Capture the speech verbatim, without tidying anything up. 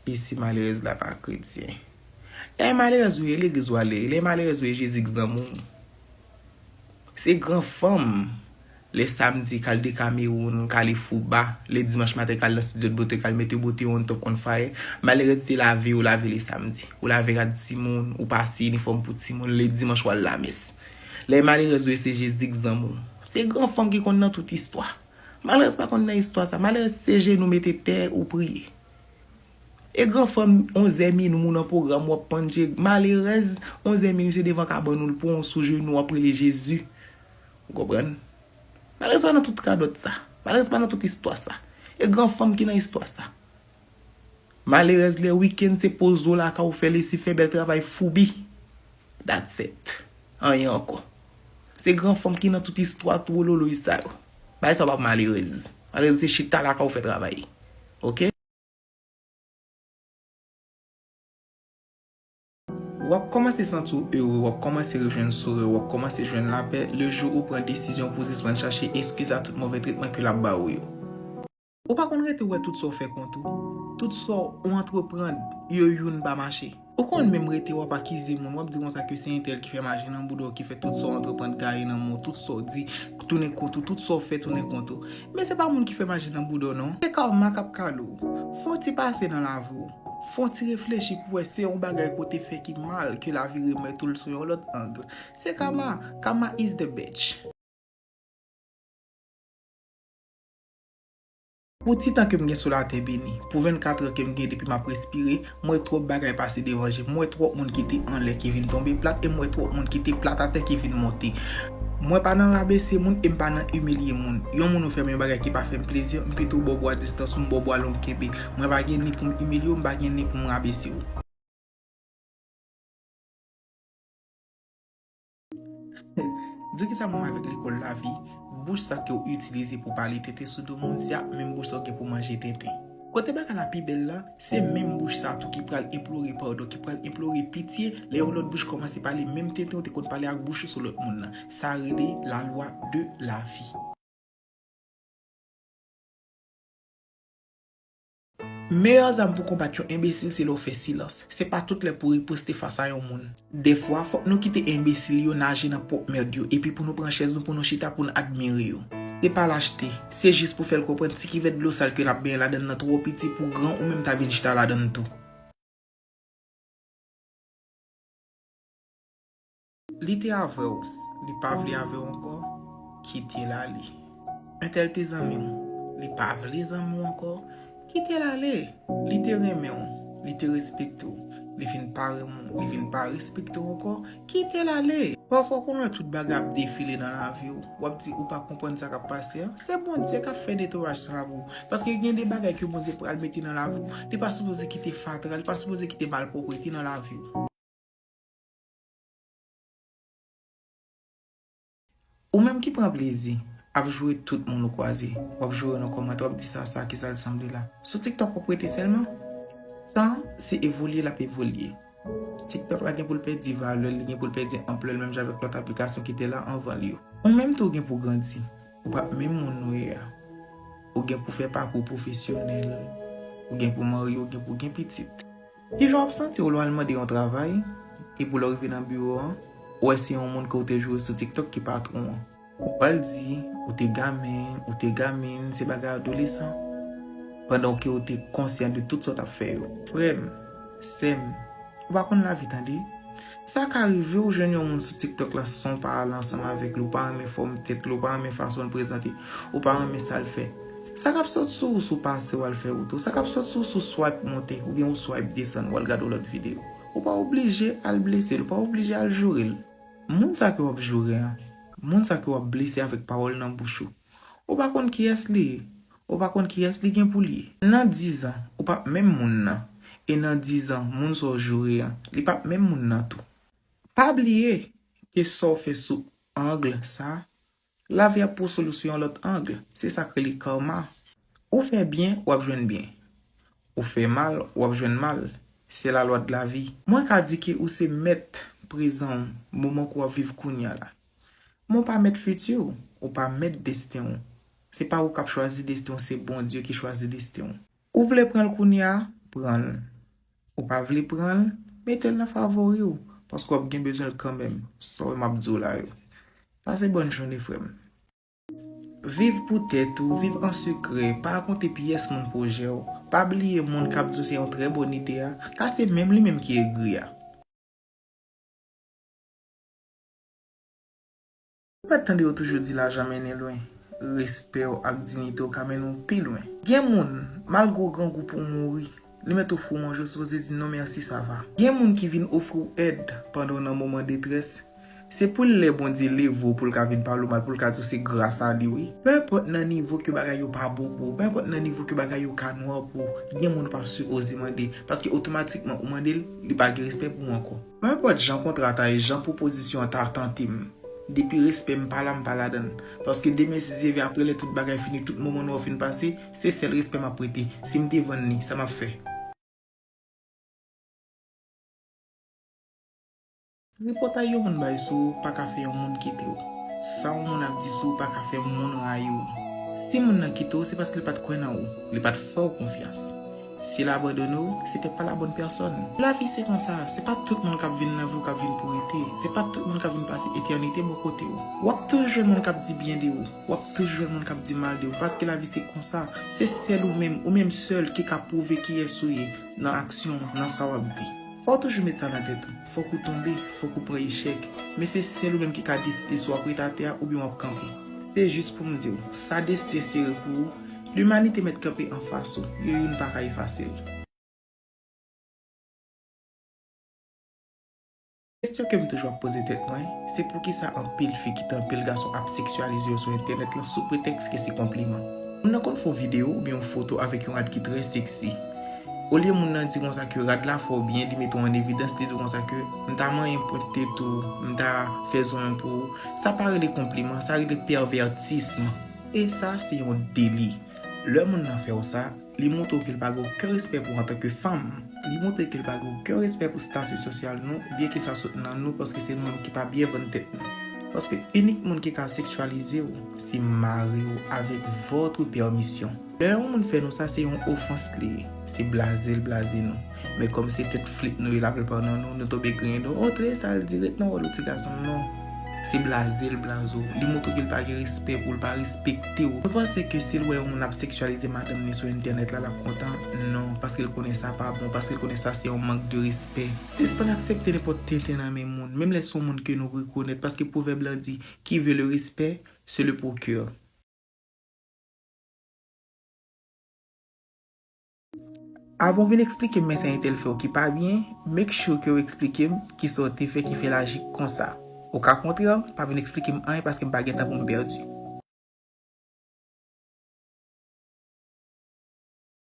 E si malerèz la pa kretyen? Lè malerèz ou ye, legliz ou ale. Lè malerèz ou ye, Jezi k zanmi w. Se gran fanm. Lè samdi, k al de Kamewoun, k ale Fouba. Lè dimanch maten, k al nan studio de beauté, k al mete bote on top on fire. Malerèz se lave, ou lave lè samdi. Ou lave rad timoun, ou pase inifòm pou timoun. Lè dimanch, w al lamès. Lè malerèz ou ye, se Jezi k zanmi w. Se gran fanm ki konn nan tout istwa. Malerèz pa konn nan istwa sa. Malerèz se jenou mete tè ou priye. E gran fanm, onzè minwi ou nan pwogram, w ap pandje. Malerèz, onzè minwi se devan kabann ou l pran w sou jenou, w ap rele Jezi. Ou konprann? Malerèz pa nan tout radòt sa. Malerèz pa nan tout istwa sa. E gran fanm ki nan istwa sa. Malerèz lè wikenn se poze w lakay ou fè lesiv, fè bèl travay foubi. That's it. Anyen ankò. Se gran fanm ki nan tout istwa twololoy sa yo. Bagay sa yo pa pou malerèz. Malerèz se chita lakay ou fè travay. Oke? W ap kòmanse santi w ere, w ap kòmanse rejwenn souri w, w ap kòmanse jwenn lapè le jou ou pran desizyon pou sispann chache eskiz a tout move tretman ke l ap ba ou yo. Ou pa konn rete wè tout sa w fè kont ou, tout sa w antreprann, yo youn pa mache. Ou konn menm rete w ap akize moun, w ap di konsa ke se entèl ki fè maji nan bouda w, ki fè tout sa w antreprann gaye nan men w, tout sa w di tounen kont ou, tout sa w fè tounen kont ou. Men se pa moun ki fè maji nan bouda w non. Se kama k ap kale w. Fè yon ti pase nan lavi w. Fè yon ti reflechi pou wè se yon bagay ke w te fè ki mal ke lavi remèt ou l sou yon lòt ang. Se kama. Kama is the bitch. Pou ti tan ke m gen sou latè beni, pou vennkat an ke m gen depi m ap respire, m wè twòp bagay pase devan je m, m wè twòp moun ki te anlè ki vin tonbe plat e m wè twòp moun ki te plat atè ki vin monte. Mwen pa nan rabese moun e m pa nan imilye moun. Yon moun ou fè m yon bagay ki pa fè m plezi, m pito ba w bwa distans ou, m ba w bwa long kenbe. Mwen pa gen ni pou m imilye w, m pa gen ni pou m rabese w. Di w kisa m renmen avèk lekòl lavi, bouch sa ke w itilize pou pale tenten sou do moun, se ak menm bouch sa w gen pou manje tenten. Kote bagay la pi bèl la, se menm bouch sa tou ki pral enplore padon, ki pral enplore pitye, lè yon lòt bouch kòmanse pale menm tenten w te konn pale ak bouch ou sou lòt moun nan. Sa rele la loi de la vie. Meyè zam pou konbat yon enbesil se lè w fè silans. Se pa tout lè pou w riposte fas a yon moun. Dèfwa, fòk nou kite enbesil yo naje nan pwòp mèd yo, epi pou nou pran chèz nou pou nou chita pou n admire yo. Se pa lachte, se jis pou fè l konprann ti kivèt dlo sal ke l ap benyen ladann nan twò piti pou gran ou menm ta vin chita ladann tou. Li te avè w, li pa vle avè w ankò, kite l ale. Entèl te zanmi w, li pa vle zanmi w ankò, kite l ale. Li te renmen w, li te respekte w, li vin pa renmen w, li vin pa respekte w ankò, kite l ale. Pafwa w konn wè tout bagay ap defile nan lavi w, w ap di ou pa konprann sa k ap pase an. Se Bondye k ap fè netwayaj nan lavi w. Paske gen de bagay ke Bondye pral mete nan lavi w, li pa sipoze kite fatra, li pa sipoze kite malpwoprete nan lavi w. Ou menm ki pran plezi ap joure tout moun ou kwaze, w ap joure nan kòmantè, w ap di sa, sa, kisa l sanble la. Sou TikTok w ap rete sèlman? Tan se evolye l ap evolye. TikTok la gen pou l pèdi valè l, li gen pou l pèdi anplè l menm jan avèk lòt aplikasyon ki te la anvan l yo. Ou menm tou w gen pou w grandi. Ou p ap menm moun ou ye a. Ou gen pou fè pakou pwofesyonèl. Ou gen pou marye, ou gen pou gen pitit. Kijan w ap santi w lè w al mande yon travay, epi lè w rive nan biwo an, ou wè se yon moun ke w te joure sou TikTok ki patwon an? Ou pral di, ou te gamin, ou te gamin, se bagay adolesan. Pandan ke w te konsyan de tout sa w t ap fè yo. Frè m, sè m, ou pa konn lavi tande. Sa ka rive w jwenn yon moun sou TikTok la san w pa ale ansanm avèk li, ou pa renmen fòm tèt li, ou pa renmen fason l prezante, ou pa renmen sa l fè. Sa k ap sot sou ou si w pase w al fè wout ou? Sa k ap sot sou ou si w swipe monte oubyen ou swipe desann w al gade yon lòt videyo? Ou pa oblije al blese l, ou pa oblije al joure l. Moun sa ke w ap joure an, moun sa ke w ap blese avèk pawòl nan bouch ou, ou pa konn kiyès li ye, ou pa konn kiyès li gen pou l ye. Nan diz an, ou p ap menm moun nan, e nan diz an, moun sa w joure an, li p ap menm moun nan tou. Pa bliye ke sa w fè sou ang sa, lavi ap pwoso l sou yon lòt ang. Se sa k rele karma. Ou fè byen, w ap jwenn byen. Ou fè mal, w ap jwenn mal. Se la lwa de la vi. Mwen ka di ke ou se mèt prezan w, moman ke w ap viv kounye a la. Men w pa mèt fiti w, ou pa mèt desten w. Se pa ou k ap chwazi desten w, se Bondye ki chwazi desten w. Ou vle pran l kounye a, pran l. Ou pa vle pran l, mete l nan favori w, paske w ap gen bezwen l kanmenm. Sa w wè m ap di w la yo. Pase bòn jounen, frè m. Viv pou tèt ou, viv an sekrè, pa rakonte pyès moun pwojè w. Pa bliye moun k ap di w se yon trè bòn ide a, sa se menm li menm ki egri a. Ou mèt tande yo toujou di lajan mennen lwen. Respè w ak diyite w ka mennen w pi lwen. Gen moun, malgre w grangou pou w mouri, li mèt ofri w manje, w sipoze di non mèsi, sa va. Gen moun ki vin ofri w èd pandan w nan moman detrès. Se pou l lè Bondye leve w pou l ka vin pale w mal, pou l ka di w se gras a li wi. Peu importe nan nivo ke bagay yo pa bon pou ou, peu importe nan nivo ke bagay yo ka nwa pou ou, gen moun ou pa sipoze mande, paske otomatikman ou mande l, li pa gen respè pou ou ankò. Peu importe jan kontra ta ye, jan pwopozisyon an ta tante m, depi respè m pa la, m pa ladan l. Paske demen si Dye vle, apre lè tout bagay fini, tout moman nwa yo fin pase, se sèl respè m ap prete. Si m te vann li, sa m ap fè? Tripotay yon moun bay sou ou pa ka fè yon moun kite w. Sa yon moun ap di sou ou pa ka fè moun rayi w. Si moun nan kite w, se paske l pa t kwè nan ou, li pa t fè w konfyans. Si l abandone w, se te pa la bonne personne. Lavi se konsa, se pa tout moun k ap vin nan vi w k ap vin pou rete. Se pa tout moun k ap vin pase etènite bò kote w. W ap toujou jwenn moun k ap di byen de ou. W ap toujou jwenn moun k ap di mal de ou. Paske lavi se konsa. Se sèl ou menm, ou menm sèl ki ka pwouve kiyès ou ye nan aksyon w, nan sa w ap di. Fò w toujou met sa nan tèt ou. Fòk ou tonbe, fòk ou pran echèk. Men se sèl ou menm ki ka deside si w ap ret atè a oubyen w ap kanpe. Se jis pou m di w, sa desten sere pou ou, limanite mèt kanpe anfas ou, yo youn pa ka efase l. Kesyon ke m toujou ap poze tèt mwen, se poukisa anpil fi kite anpil gason ap seksyalize yo sou entènèt lan sou pretèks ke se konpliman. Moun nan konn fè yon videyo oubyen yon foto avèk yon rad ki trè seksi. Olye moun nan di konsa ke rad la fè w byen, li mete w an evidans, li di w konsa ke m ta manyen pwent tete w, m ta fè zong pou ou, sa pa rele konpliman, sa rele pèvètism. E sa se yon deli. Lè moun nan fè w sa, li montre w ke l pa gen okenn respè pou w antanke fanm. Li montre ke l pa gen okenn respè pou estati sosyal nou, byenke sa sot nan nou, paske se nou menm ki pa byen vann tèt nou. Paske inik moun ki ka seksyalize w, se mari w avèk votre permission. Lè yon moun fè nou sa, se yon ofans li ye. Se blaze l blaze nou. Men kòm se tèt flit nou ye, laplipla nan nou, nou tonbe griyen do. O, tande sa l di, ret nan wòl ou, ti gason m, non. Se blaze l blaze w. Li montre ke l pa gen respè pou w, l pa respekte w. Mwen panse ke si l wè yon moun ap seksyalize madanm li sou entènèt la, l ap kontan? Non, paske l konnen sa pa bon, paske l konnen sa se yon mank de respè. Sispann aksepte nenpòt tenten nan men moun, menm lè se yon moun ke nou rekonèt, paske pwovèb lan di, qui veut le respect, se le procure. Avan w vin eksplike m men sa entèl fè w ki pa byen, make sure ke w eksplike m kisa w te fè ki fè l aji konsa. Okontrè, pa vin eksplike m anyen paske m pa gen tan pou m pèdi.